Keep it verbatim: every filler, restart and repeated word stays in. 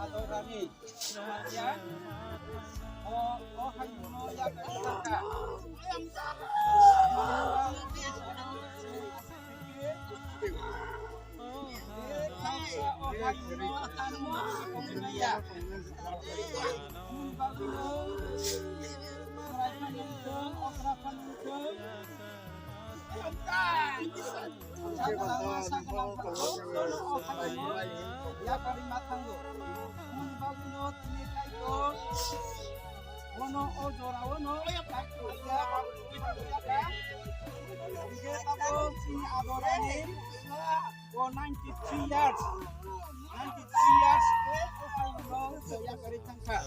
Adorani. O, o hayungno yakarwi thangkha. O hayungno tangma ongmaya. Mungbabuno chwrai phano wngthung, okra phano wngthung. Saklang, saklang, jotono o hayungno yakarwi ma thango. Mungbabuno tini kaitor. Bono o jorao no kaitor ya. Hingke tabok chini adorani o ninety three years, ninety three years o hayungno yakarwi thangkha.